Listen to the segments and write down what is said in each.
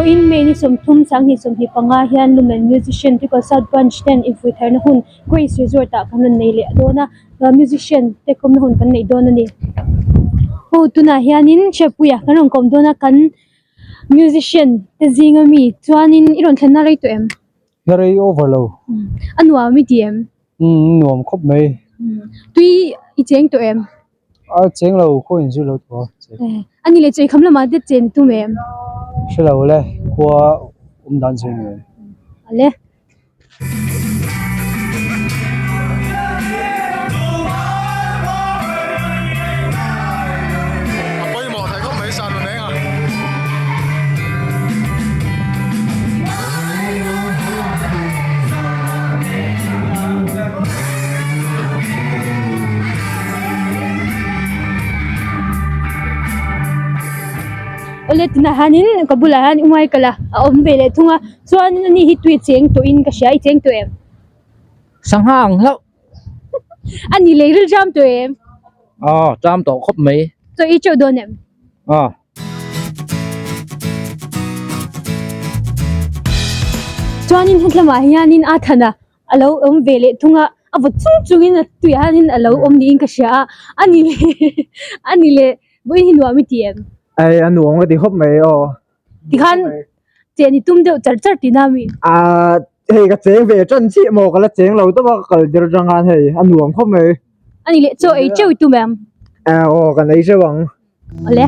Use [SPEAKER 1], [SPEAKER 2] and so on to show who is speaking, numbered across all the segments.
[SPEAKER 1] Vawiin May ni 30 2025 hian Lumen Musician Tuikawt South Branch ten infuitharna hun Grace Resort ah kan rawn nei leh dawn a, musician te kawmna hun kan neih dawn a ni. Aw tunah hianin Hriatpuia kan rawn kawm dawn a kan musician te zinga mi chuanin i rawn thlenna rei tawh em?
[SPEAKER 2] Na rei over lo.
[SPEAKER 1] A nuam i ti em?
[SPEAKER 2] Umm nuam khawp mai.
[SPEAKER 1] Tui i cheng tawh em?
[SPEAKER 2] A cheng lo khaw in zir lo tawh a cheng.
[SPEAKER 1] A ni leh chawi kham lamah te chen tum em?
[SPEAKER 2] Hre lo le khua awm dan zir ngei.
[SPEAKER 1] Ale.
[SPEAKER 3] A pawimawh theih khawp mai sa nun eng a.
[SPEAKER 1] Awle tunah hianin ka bulah hian u Michael-a a awm ve leh thung a chuanin ani hi tui cheng tawhin ka hria i cheng tawh em?
[SPEAKER 4] Sangha ang hlauh.
[SPEAKER 1] Ani lei ril jam tawh em?
[SPEAKER 4] Aw jam tawh khawp mai.
[SPEAKER 1] Chaw i teuh dawn em?
[SPEAKER 4] Aw.
[SPEAKER 1] Chuanin hetlamah hianin a than a a lo awm ve leh thung a a vawt chung chungin a tuiah hianin a lo awm niin ka hria a ani leh ani leh vawiin hi nuam i ti em?
[SPEAKER 2] Ei a nuam ka ti khawp mai aw.
[SPEAKER 1] Tikhan chen i tum deuh char char tihna a mi?
[SPEAKER 2] Ahh hei ka cheng ve tan chiah maw ka la cheng lo tawp a ka kal tir atang khan hei a nuam khawp mai.
[SPEAKER 1] Ani leh chaw ei teuh i tum em?
[SPEAKER 2] Aw kan ei teuh ang.
[SPEAKER 1] Awle.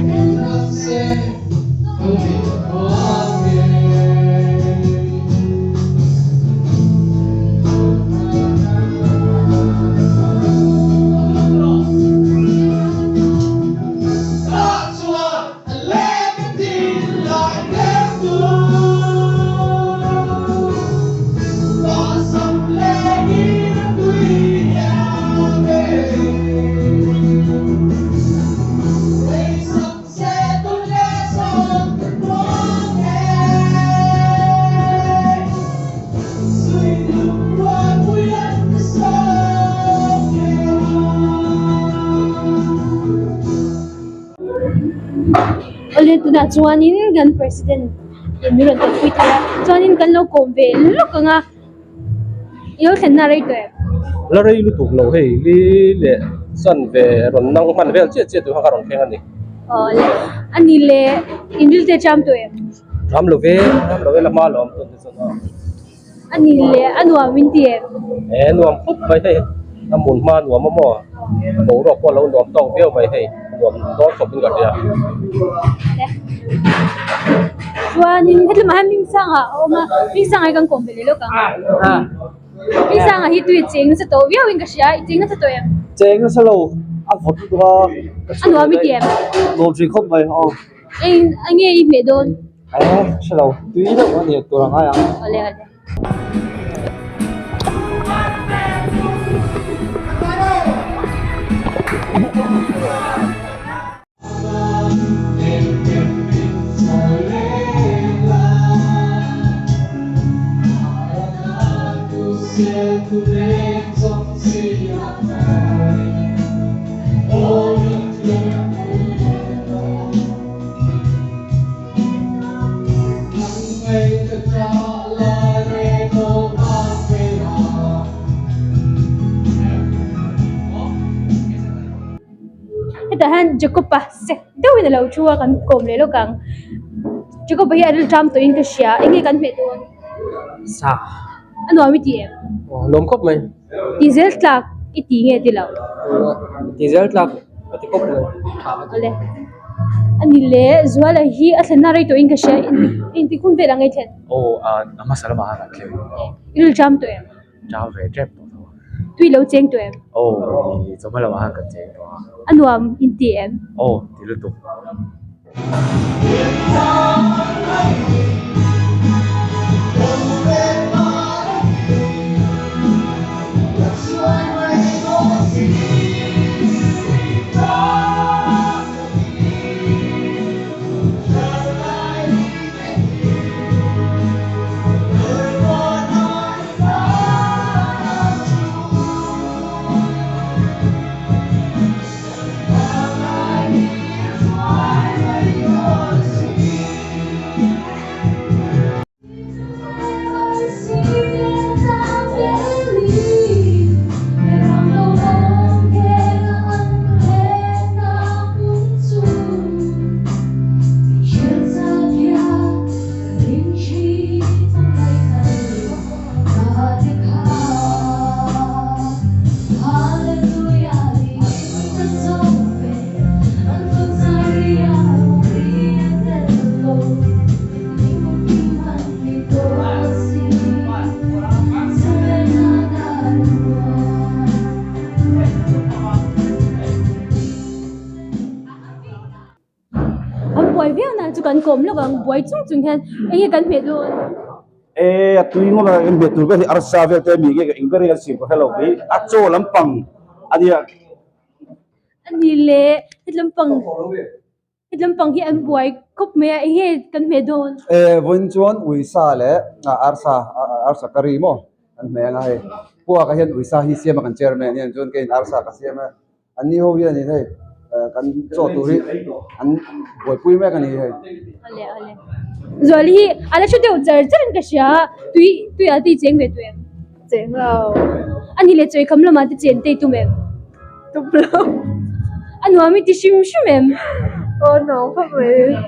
[SPEAKER 1] Awle tunah chuanin kan president in min rawn kalpui thei a chuanin kan lo kawm ve lawk ang a i lo thlenna a rei tawh em?
[SPEAKER 5] La rei lutuk lo hei li leh san ve rawn nang hman vel chiah chiah tur kha ka rawn thleng a ni.
[SPEAKER 1] Awle ani leh inril te cham tawh em?
[SPEAKER 5] Cham lo ve cham lo ve la hma lo awm tun te chuan aw.
[SPEAKER 1] A ni leh a nuam in ti em?
[SPEAKER 5] E nuam khawp mai hei a hmun hma nuam a maw boruak pawh a lo nuam tawk viau mai hei nuam dawn khawp in ka hria.
[SPEAKER 1] Chuanin heti lamah hian Hmingsanga a awm a Hmingsanga hi kan kawm ve leh lawk ang Hmingsanga hi tui cheng nasa tawh viau in ka hria i cheng nasa tawh em?
[SPEAKER 2] Cheng nasa lo a vawt lutuk a
[SPEAKER 1] a nuam i ti em?
[SPEAKER 2] Nuam thin khawp mai aw.
[SPEAKER 1] Eng nge i hmeh dawn?
[SPEAKER 2] Eh hre lo tui deuh a ni tur a ngai ang.
[SPEAKER 1] Awle awle. Hetah hian Jacob-a sek deuhin a lo thu a kan kawm leh lawk ang Jacob-a hi a rilṭam tawhin ka hria eng nge kan hmeh dawn?
[SPEAKER 5] Sa
[SPEAKER 1] A nuam i ti em?
[SPEAKER 5] Aw nuam khawp mai.
[SPEAKER 1] Ti zel tlak i ti nge ti lo?
[SPEAKER 5] Ti zel tlak a ti khawp mai.
[SPEAKER 1] Awle. A ni le Zuala hi a thlenna rei tawhin ka hria inti hun vel ang i thlen?
[SPEAKER 6] Aw a hmasa lamah khan an thleng.
[SPEAKER 1] I rilṭam tawh em?
[SPEAKER 6] Ṭam ve ṭep tawh tho.
[SPEAKER 1] Tui lo cheng tawh em?
[SPEAKER 6] Aw i chawhma lamah khan kan cheng tawh a.
[SPEAKER 1] A nuam inti em?
[SPEAKER 6] Aw ti lutuk.
[SPEAKER 1] kan kawm lawk ang buai chung chung hian eng nge kan hmeh dawn?
[SPEAKER 7] E a tui ngawt a kan hmeh tur ber hi arsa vel te mi nge eng ber hi kan siam ka hrelo kei a chaw lampang ania.
[SPEAKER 1] Ani le he lampang he lampang hi an buai khawp mai a eng nge kan hmeh dawn?
[SPEAKER 7] E vawiin chuan uisa leh arsa arsa curry maw kan hmeh anga hei puak ah hian uisa hi siam a kan chairman hian chuan keiin arsa ka siam a. An ni ho hian in hei kan chaw tur hi an buaipui mek a ni hei.
[SPEAKER 1] Awle awle. Zuali hi a la hre deuh char char in ka hria tui tui ah te i cheng ve tawh em?
[SPEAKER 8] Cheng lo.
[SPEAKER 1] A ni leh chawi kham lamah te chen te i tum em?
[SPEAKER 8] Tum lo.
[SPEAKER 1] A nuam i ti hrim hrim em?
[SPEAKER 8] Aw nuam khawp mai.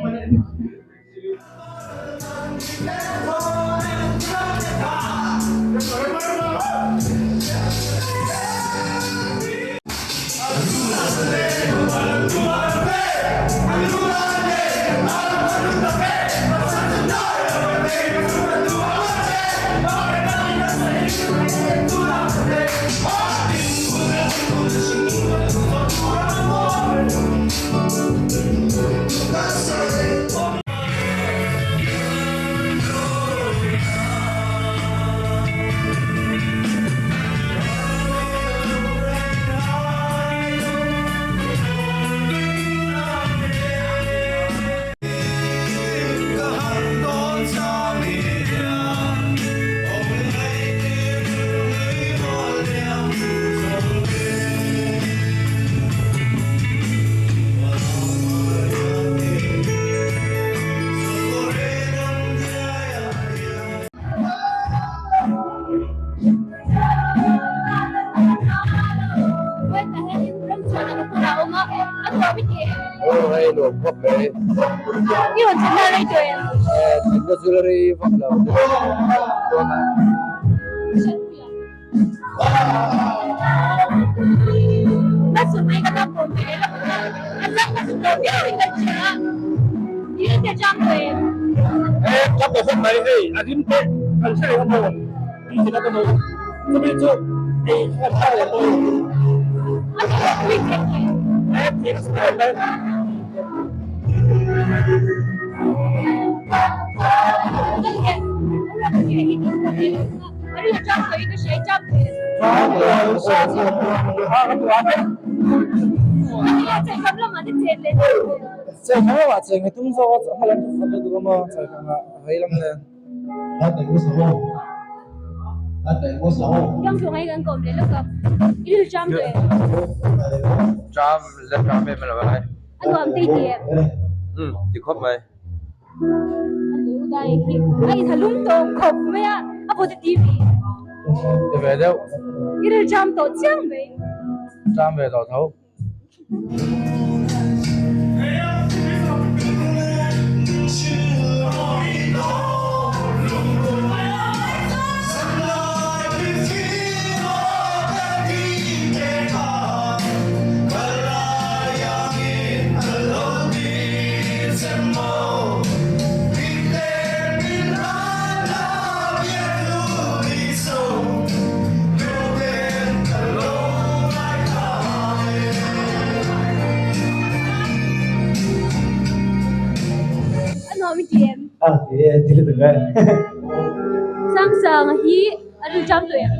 [SPEAKER 1] Sangsanga hi a ri ṭam tawh em?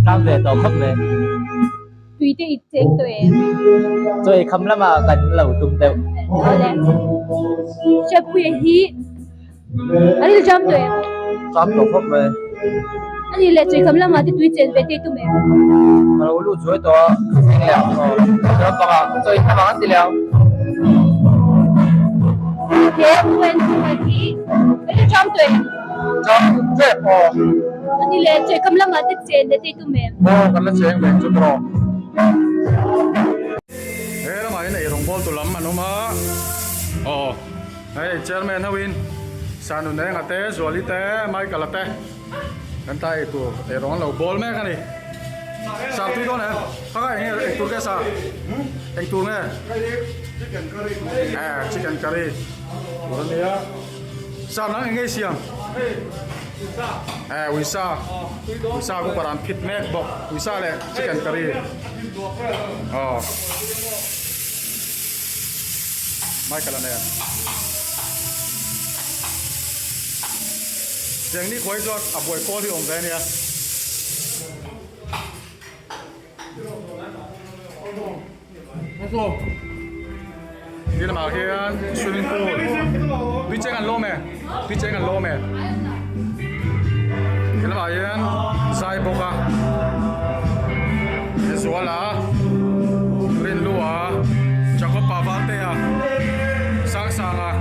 [SPEAKER 4] Ṭam ve tawh khawp mai.
[SPEAKER 1] Tui te i cheng tawh em?
[SPEAKER 4] Chaw ei kham lamah kan lo tum deuh.
[SPEAKER 1] Awle. Hriatpuia hi a ri ṭam tawh em?
[SPEAKER 6] Ṭam tawh khawp mai.
[SPEAKER 1] A nih leh chaw ei kham lamah te tui chen ve te i tum em?
[SPEAKER 6] Ka lo lut zuai tawh a, ka cheng leh ang aw. Naupangah chaw ei kham ang an ti leh ang.
[SPEAKER 1] He Muanchunga hi a ri ṭam tawh em?
[SPEAKER 6] Ṭam ṭep aw.
[SPEAKER 1] A nih leh chaw ei kham lamah te chen ve te i tum em?
[SPEAKER 6] Aw kan la cheng ve chu tawh.
[SPEAKER 3] He lamah hian eirawng bawl tu lam an awm a, aw hei chairman ho in Sanunenga te Zuali te Michael-a te kan ta eitur eirawng an lo bawl mek a ni. Sa tui dawn em? Kha kha eng nge eng tur nge sa? Eng tur nge?
[SPEAKER 7] Chicken curry.
[SPEAKER 3] Eh chicken curry tur a nia. Sa nang eng nge i siam? Eh uisa uisa ku paran phit mek bawk uisa leh chicken curry. Aw Michael-a nen. Tiang ni khuai chuan a buai pawl hi awm ve ania. Ti lamah khian swimming pool tui cheng an lawm e tui cheng an lawm e ti lamah hian zai bawk a Zuala Rinlua Jacob-a Valtea Sangsanga.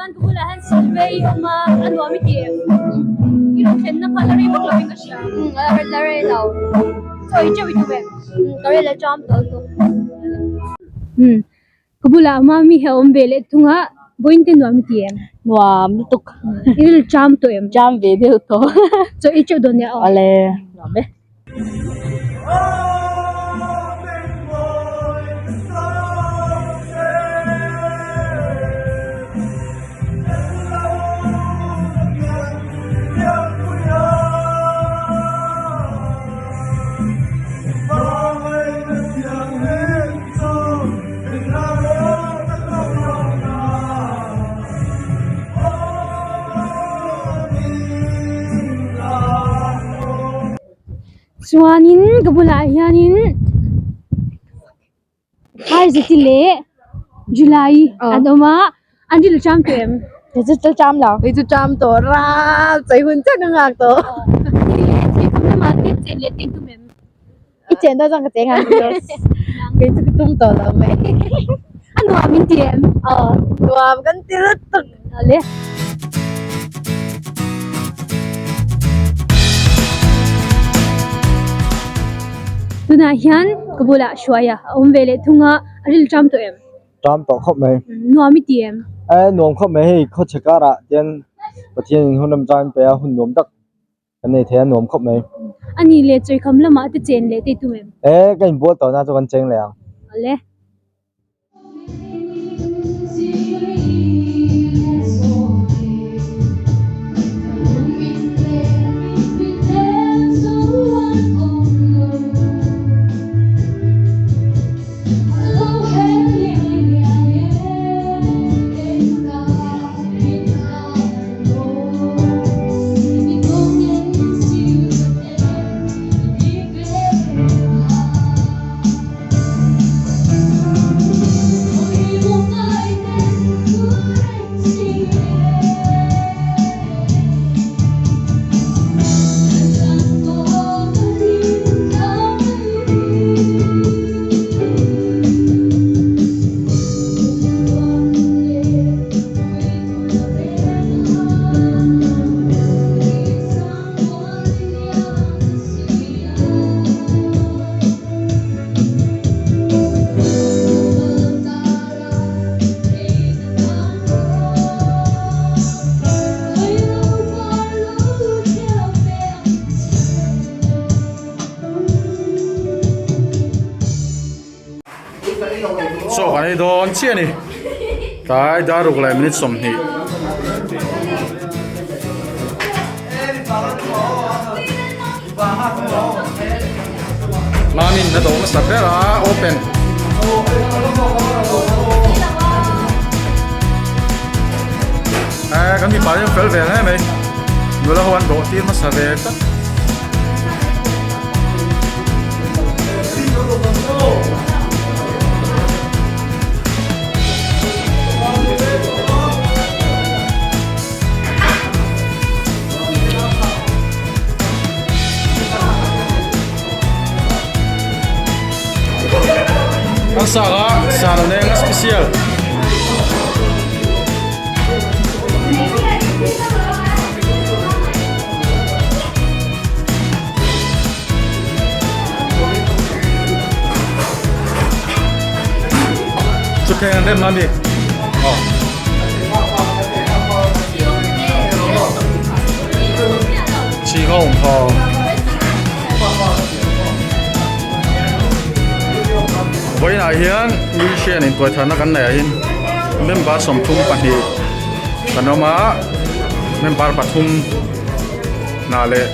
[SPEAKER 1] Chuan ka bulah hian silver i awm a, a nuam i ti em? I rawn thlenna kha la rei vak lo in ka hria.
[SPEAKER 8] Umm la rei lo.
[SPEAKER 1] Chaw i teuh i tum em?
[SPEAKER 8] Umm ka rei la cham tawh lutuk.
[SPEAKER 1] Umm Ka bulah mami hi a awm ve leh thung a, vawiin te nuam i ti em?
[SPEAKER 9] Nuam lutuk.
[SPEAKER 1] I ril cham tawh em?
[SPEAKER 9] Cham ve deuh tawh.
[SPEAKER 1] Chaw i teuh dawn nia aw.
[SPEAKER 9] Awle, nuam e.
[SPEAKER 1] Chuanin ka bulah hianin Haizati leh July an awm a an ril a cham tawh em?
[SPEAKER 8] Kei chu chu cham lo. Kei chu cham tawh ram chei hun chiah ka nghak tawh. I chen dawn chuan ka cheng ang kei chu ka tum tawh lo mai.
[SPEAKER 1] A nuam in ti em?
[SPEAKER 8] Aw nuam kan ti lutuk.
[SPEAKER 1] Awle. Tunah hian ka bulah hruai a a awm ve leh thung a, a ril ṭam tawh em?
[SPEAKER 2] Ṭam tawh khawp mai.
[SPEAKER 1] Nuam i ti em?
[SPEAKER 2] E nuam khawp mai hei khawchhe karah tian Pathian in hun remchang in pe a hun nuam tak Kan nei thei a nuam khawp mai.
[SPEAKER 1] A nih leh chawikham lamah te chen leh te i tum em?
[SPEAKER 2] E, ka inbual tawh na chu kan cheng leh ang.
[SPEAKER 1] Awle.
[SPEAKER 3] Chaw kan ei dawn chiah a ni tlai dar ruk leh minute 20 Mamin a dawh hmasa ber a open eh kan mipa hi an fel ve hle mai nula ho an dawh tir hmasa ve tlat. Ang saka sa neng special. Chuthleng an rem na mi. Aw. Chi kha awm thaw. Vawiinah hian musician intuaitharna kan neih ah hian member 32 kan awm a member pathum hna leh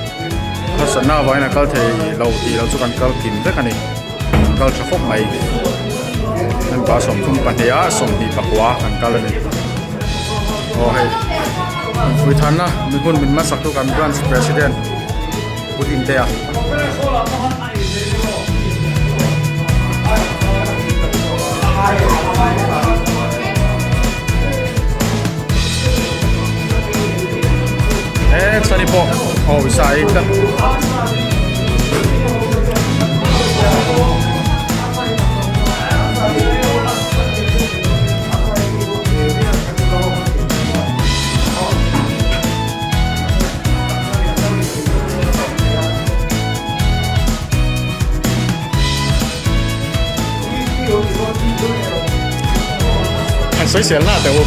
[SPEAKER 3] harsatna avangin a kal thei lo tih loh chu kan kal kim vek a ni kan kal tha khawp mai member 32 ah 29 kan kal a ni aw hei infuitharna mihmun min hmasak tu kan branch president Pu Dintea. He chani pawh aw sa ei tlat. An sawisel na teh u.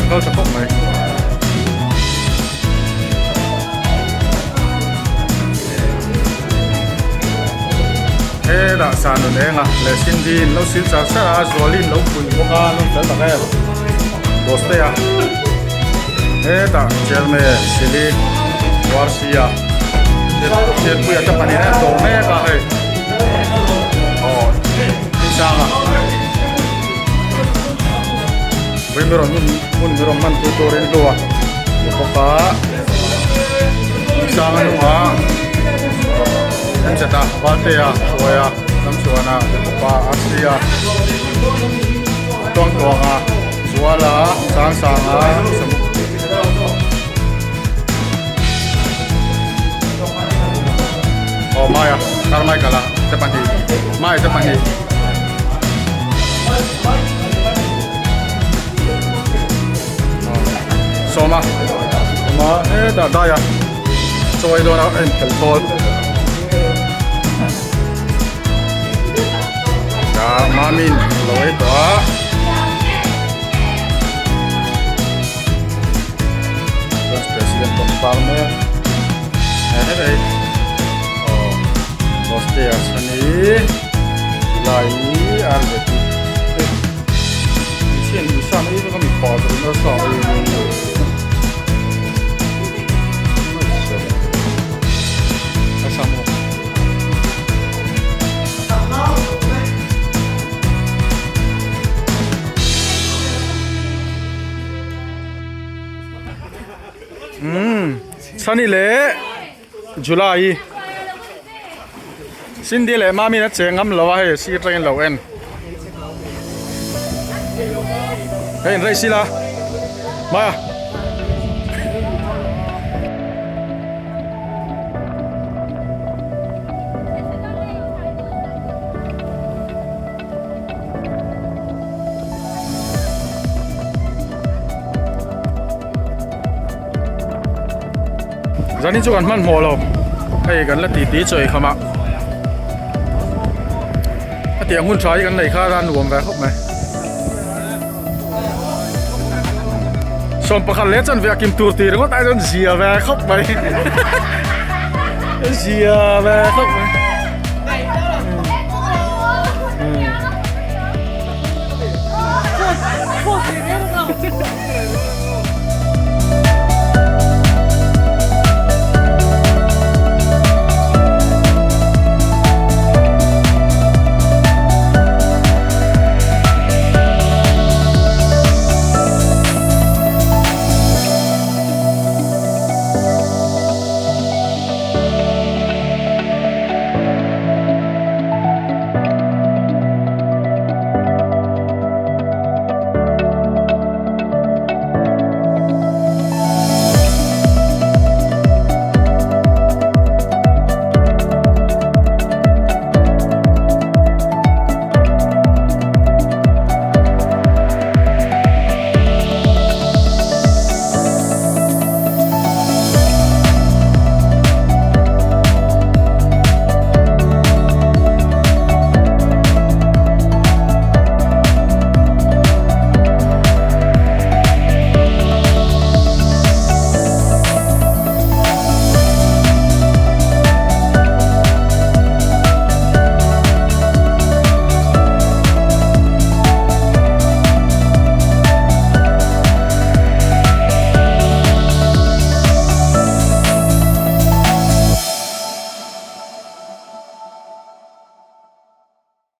[SPEAKER 3] Kal tha khawp mai. Hetah san nun eng a leh Cindy in lo sil char char a Zuali in lo pui bawk a lo fel tak em Boss te a hetah chairman Silly Warsia Hriatpuia te pahnih an dawr mek a hei aw Sanga Vawi mi rawn hun hun mi rawn hman pui turin hlu a ni bawk a Sanga hnungah Hemzeta Valtea Hruaia Lamchuana Jacoba Arsia Tuangtuanga Zuala Sangsanga Aw Maia Carmichael a te pahnih Mai te pahnih Sawma awm a hetah daia chawi dawn a en fel thawl ah Mami'n lo ei tawh a. Vice President pawh par mek hei aw Boss-te-a chhani July RZT hmeichhia in sa mai vek a mipa zawh nasa a sa maw. Umm Sunny leh July Cindy leh Mami an cheng ngam lo a hei sir atangin lo en hei in race ila Maya. Zanin chu kan hmanhmawh lo hei kan la titi chaw eikham a hetiang hun tha hi kan nei kha a nuam ve khawp mai 11 leh chanve a kim tur tih ringawt ai chuan zia ve khawp mai zia ve khawp mai.